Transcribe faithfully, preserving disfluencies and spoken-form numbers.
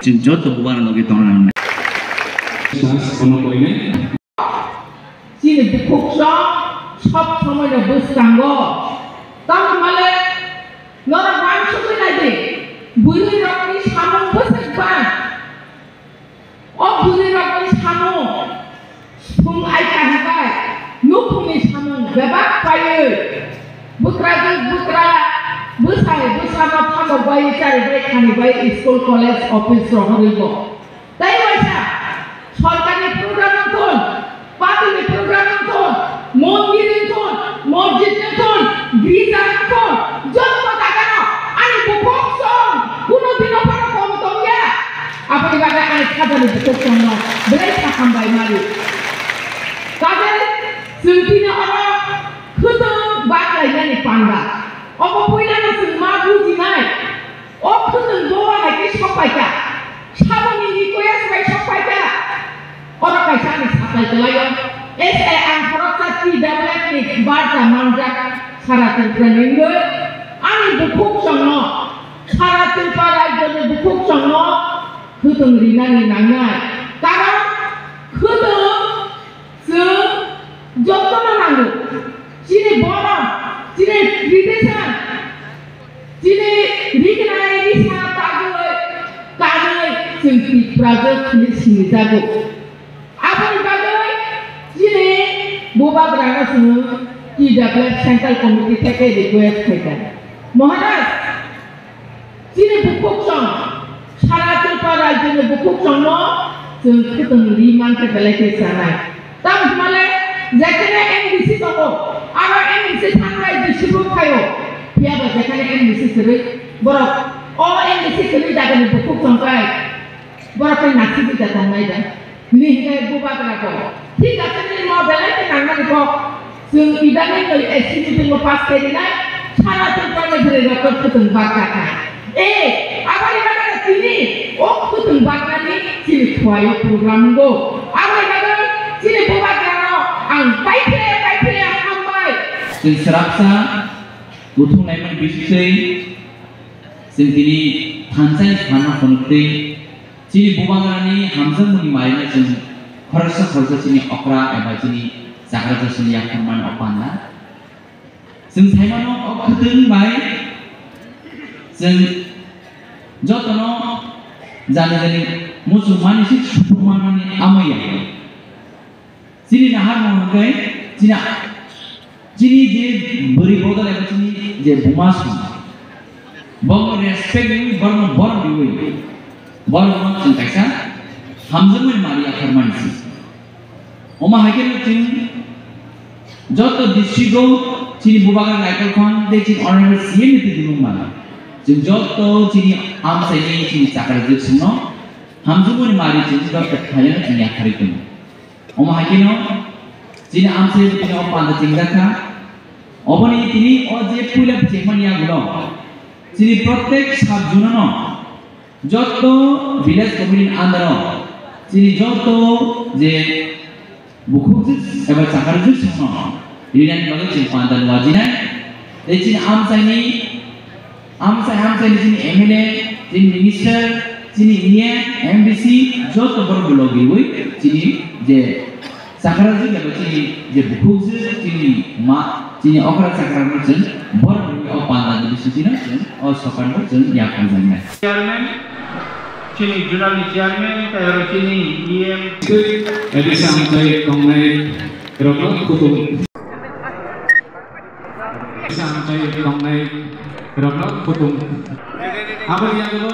Chwng joto bubagra logi tongna nangnai. Chini bukhuk song sob somoi no bwskango. Tamni male norok uansugwi nai di. Bwrwi rokni samung bwswk bang. O bwrwi rokni samung sung ai kahibai nukhungni samung bebak paiwi bwkrajwk bwkra bwsai bwsano thamok bai chari bai khani bai school college office rohorwi bo. Tei waisa sorkarni program wngthun, partyni program wngthun, mondir wngthun, mosjid wngthun, girja wngthun, joto jagano ani bukhuk song kuno dino phano kom tongya. Aboni bagwi ani khajani bukhuk songno belai sa hambai mali. Kaje chwng tini oro khwtwng baklainani panda. Obo puilano chwng ma bujinai. O khwtwng bowa hai khe sok pai kha. Saboni request bai sok pai kha. Oro kaisa ani sapai kwlaio. S A ang khoroksa T W F ni barta manjak sara Tripura ni wngwi ani bukhuk chwngno, sara Tripura rajyo ni bukhuk chwngno khwtwng rinani nangnai. Karon khwtwng chwng jotono nango. Chini borom, chini tradition, chini rignai risa bagwi kanwi chwng Tiprajwk hinwi sinijago. Aboni bagwi chini bubagrano chwng T W F Central Committee theke request khaikha. Maharaj, chini bukhuk chwng, sara Tripura rajyoni bukhuk chwngno chwng khwtwng ri mankhe belai khe chanai. Tamo hwnmale jekhane M D C tongo, aro M D C thanglai D C bo phaio. Phiyaba jekhane M D C kwrwi borok, o M D C kwrwi jagani bukhuk chwng kai borok khe naisingwi da tongnai da. Hini hinkhe bubagra kok. Thik ase, nini no belai khe nangmani kok. Chwng idani noi S C meeting o pass khe rinai, sara Tripura ni bwrwi rok khe khwtwng bakra kha. E, aboni bagwi tini o khwtwng bakrani chini thuaio program wngo. Aboni bagwi chini bubagrano ang paiphle paiphle hambai. Chwng swrapsa kuthum naimani bisingtwi chwng tini thansa ni sano phunukti. Chini bubagrani hamjakmani mairino chwng khoroksa khoroksa chini okra eba chini chakrajwk chini yaphang mano o panda. Chwng saimano o khwtwng bai chwng jotono jani jani muchung mani se supung manmani amaya. Chini naharmung hwnkhe chini, chini je bwrwi bodol eba chini je buma song, bono respect riwi, bono borom riwi, bono chwng kaisa hamjakmani mari yapharmani se. Omo hai kheno chwng joto district o chini bubagra Naikolphang tei chini honorable C M ni twi dulung mano. Chwng joto chini amchaini chini chakrajwk songno hamjakmani mari chwng joto khaiyano chwng yapharwi tongo. Omo hai kheno chini amchai tini o panda chengjakha. Oboni tini o je puila chengmani yagulo chini protek sub zone no joto village committee ni under o chini joto je bukhukjwk eba chakarjwk songno rinani bagwi chwng panda nuajinai. Tei chini amchaini, amchai amchaini chini M L A, chini minister, chini E M, M D C, joto borok bo logi wi chini je chakarjwk eba chini je bukhukjwk chini ma, chini okra chakra no chwng borok ni o panda ni bisingtwi no chwng o sokan no chwng yapharjaknai. Chairman, chini zonal ni chairman, tei aro chini E M. Edison tei tongnai rokno kutung. Edison tei tongnai rokno kutung. Aboni yagulo.